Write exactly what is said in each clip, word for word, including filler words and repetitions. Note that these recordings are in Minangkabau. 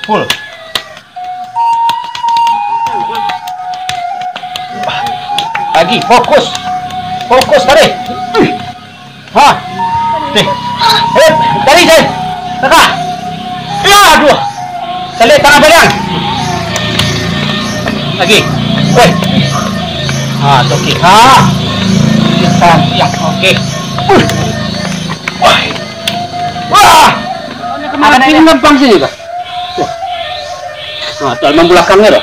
Full. Lagi, fokus. Fokus, tarik. Ha. Oke. Eh, tarik, tarik. Tangkap. Ya, aduh. Caliak tangan badan. Lagi. Weh. Ha, tu, oke. Ha. Tarik, tarik. Oke. Uh. Wah. Wah. Kemana ini? Gampang sini, Kak. Nah, tu mambulakangnya tu.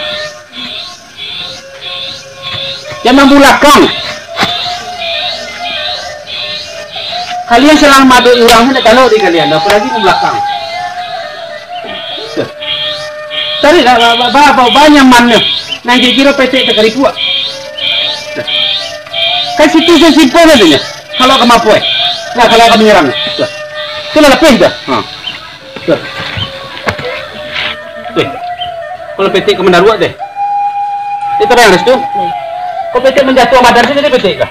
Jan mambulakang. Kalian salah maadok urang, indak talok di kalian, apalagi mambulakang. Tuh. Tarik lah, ba-, ba-, ba-, ba-, ba-, nyaman nyo. Nan kiro-kiro petek takaripuak. Tuh. Kan situ sasimpel sajo nyo. Kalau ka mapo, eh. Nah, kalau ka manyerang. Tuh. Tu lah lapeh tu. Ha. Tuh. Weh, kalau petek ka mandaruak teh. Eh, tabayang, Restu? Kalau petek manjatuah badan tu, jadi petek kah?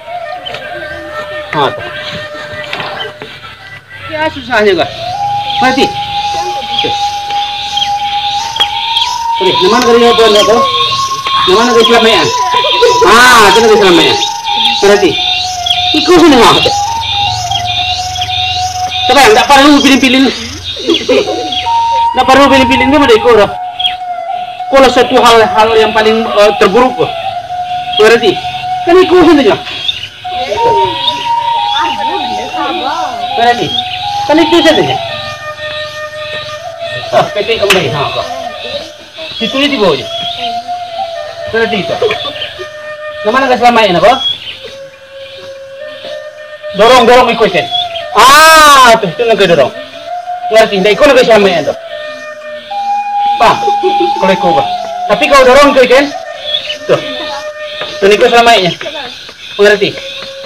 Ha, tuh. Ya, susahnyo kah? Parati. Tuh. Tuh, nan mano kali nyo, tuan, tu? Nan mano kali selamaik, ah? Ah, tu kali selamaik, ah. Parati. Iko sini, ha, tuh. Tabayang, ndak paralu pilih-pilih. Ndak paralu pilih-pilih, ndak ado iko doh. Kalau suatu hal, hal yang paling, eh, terburuk tu. Mangarati? Kan iko sajo nyo. Mangarati? Kan itu sajo nyo. Ah, petek kembali. Ha, kau. Situ ni tibo je. Mangarati tu. Nan mano ka salamaik nyo, kau? Dorong, dorong iko, Ken. Ah, tu, tu nan ka dorong. Mangarati, ndak iko nan ka salamaik tu. Paham? Kalau iko, bah. Tapi kalau dorong iko, Ken. Tu. Tu nan iko salamaiknyo. Mangarati.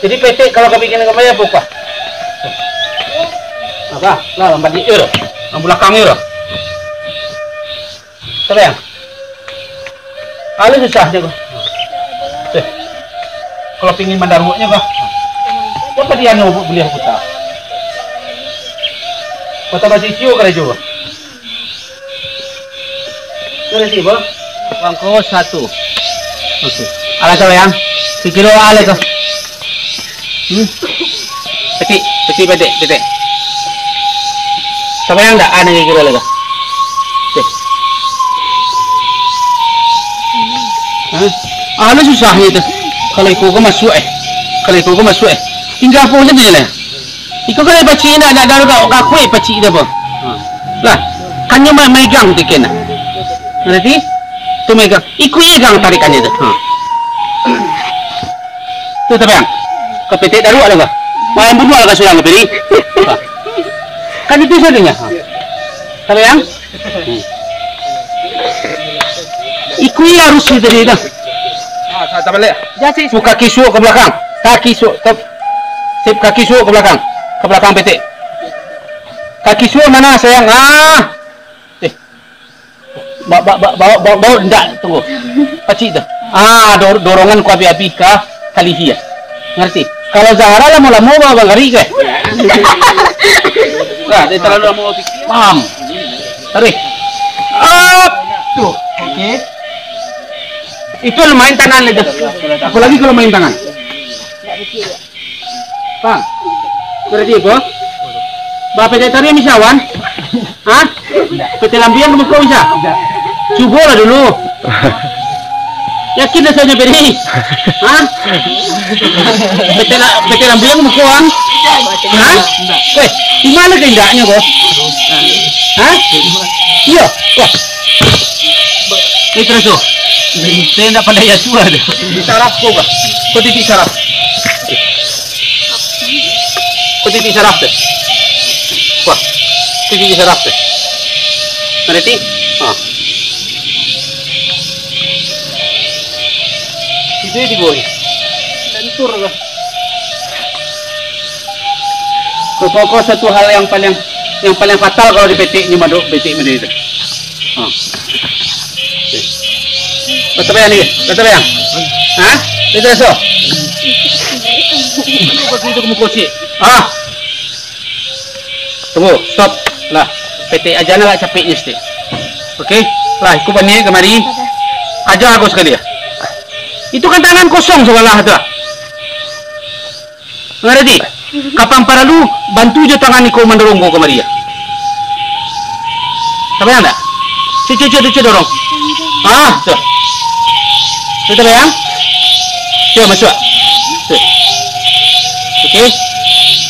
Jadi, petek kalau ka bikin kembali apo, bah? Apa? Lah, lambat di, eh, dah. Nang balakang ni dah. Tabayang. Alun susah nyo ko. Tuh. Kalau pingin mandaruaknyo ko. Siapa dia nyo buliah puta? Kota Basisio karajo ko. Terima kasih, Bang. Bangko satu. Oke. Alah, tabayang. Sikilo alah ko. Hmm. Petik, petik, petik, petik. Tabayang ndak, ah, nan kiro-kiro lah tu? Tuh. Hah? Ah, nan susahnyo tu. Kalau iko ko masuak, eh. Kalau iko ko masuak, eh. Tingga apo macam tu je lah. Iko kan pacik nak, nak dalam kau, kau kuih pacik dia apa? Ha. Lah, kan nyo ma-, megang tikin nah. Berarti, tu megang. Iko igang tarikannya tu. Ha. Tu tabayang. Ka petek daruak lah kau. Main bunuh lah kau surang ka piri. Ha. Kan itu sajo nyo. Ha. Tabayang? Hmm. Iko harus ni tadi dah. Ah, sa-, tabalik. Jasi. Tu kaki suok ka balakang. Kaki suok ka, sip, kaki suok ka balakang. Ka balakang petek. Kaki suok mano, sayang? Ah. Eh. Ba-, ba-, ba-, bawa, bawa, bawa, ndak, tunggu. Pacik tu. Ah, dor-, dorongan ku abih-abih ka kalihi, ah. Ngarati? Kalau Zahra lamo-lamo bawa bangari ke? Nah, dia terlalu lamo pikir. Paham? Tarik. Up. Tuh. Oke. Itu lumayan tangan itu. Apalagi kalau main tangan. Bang, berarti apa? Bapak tadi tadi bisa, Wan? Hah? Petek lambiang ka muko bisa? Cubolah dulu. Yakin rasanya, Peri? Hah? Petek la-, petek lambiang ka muko, Wan? Hah? Weh, di mana kehendaknya, Bos? Hah? Iya. Wah. Ni terus tu. Saya ndak pandai ya tua tu. Titik saraf ko, bah. Ko titik saraf. Ko titik saraf tu. Wah. Ko titik saraf tu. Ngarati? Ha. Itu di bawah. Lentur lah. Pokok satu hal yang paling, yang paling fatal kalau di petek ni, madok petek ni itu. Ha. Batabayang ni, batabayang. Ha? Itu so. Itu muko cik. Ah. Tunggu, stop. Lah, petek aja nak capek ni, stik. Oke, lah, iko baniaik kamari. Aja ko sakali, ah. Itu kan tangan kosong sabalah tu, ah. Mangarati? Kapan paralu, bantu jo tangan iko mandorong ko kamari, ah. Tabayang ndak? Cubo, cubo, cubo dorong. Ah, tu. Tu tabayang? Cubo masuak. Tu. Oke.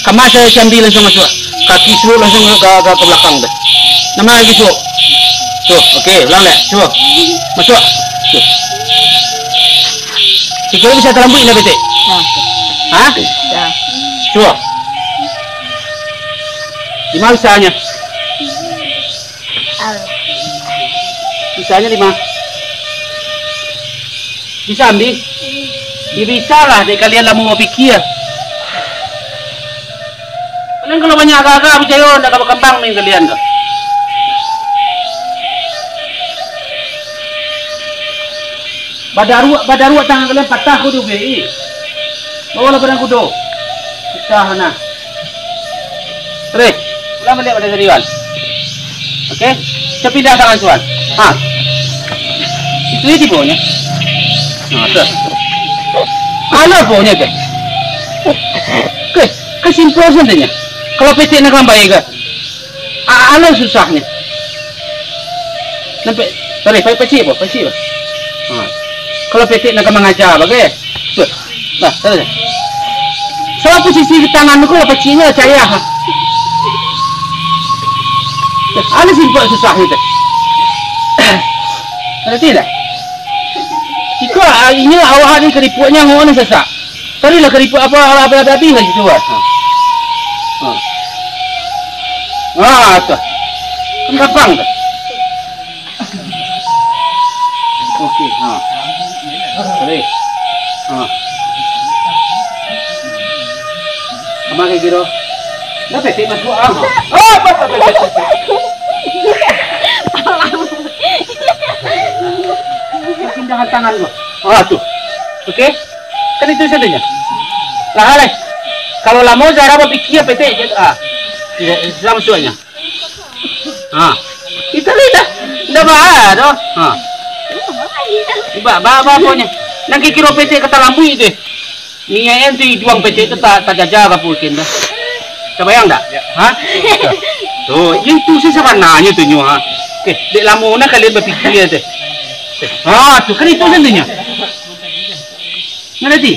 Kama sa-, sambil langsuang masuak. Kaki suruik langsuang ka, ka, ka balakang tu. Nan ma lagi suruik? Tu, oke, ulang dek. Cubo. Masuak. Tu. Kiro-kiro bisa talambuik indak, Petek? Nah. Hah? Bisa. Cubo. Di ma bisanyo? Al. Bisanyo di ma? Bisa, Ambi? Ya, bisa lah, dek kalian lamo bapikia. Kalian kalau banyak agak-agak, picayo, ndak ka bakambang main kalian tu. Badaruak, badaruak tangan kalian patah ko diubek. Bawolah padang kudo. Susah nah. Terus, ulang baliak pado tadi, Wan. Oke, kita pindah tangan, Suan. Ha. Itu je tiponyo. Ha, tu. Alah, ponyo tu. Oke, kesimpulan sebenarnya. Kalau Petek nak lambai ke? A-, alah susahnyo. Sampai, sorry, pa-, pacik, boh, pacik, boh. Ha. Kalau Petek nak mangaja, bagai. Tuh. Nah, taruih. Salah posisi tangan tu, kalau paciknyo lah cayah. Tuh, alah simpel susahnyo tu. Ngarati dak? Iko, ah, inyo awak ni karipuaknyo angok ni sasak. Carilah karipuak apo, apo, apo, apo, apo, apo, apo, apo. Ha. Ha, tu. Kan gampang tu. Oke, ha. Boleh. Ha. Aman ka kiro? Dah Petek masuak, ah. Oh, apa, apa, apa, apa. Pindahan tangan ko. Ah, tu. Oke. Kan itu sajonyo. Lah, alai. Kalau lamo Zara bapikia, Petek, ah. Sudah, sudah masuaknyo. Ha. Itu lah dah. Ndak baa doh. Ha. Ba, ba, ba, aponyo. Nan kiro Petek ka talambuik tu. Niaik tu iduang Petek tu ta-, tajaja ka pulken tu. Tabayang dak? Ha? Tu, itu sih sabananyo tu nyo, ha. Oke, dek lamo nah kalian bapikia tu. Ha, tu kan itu sajonyo. Ngarati?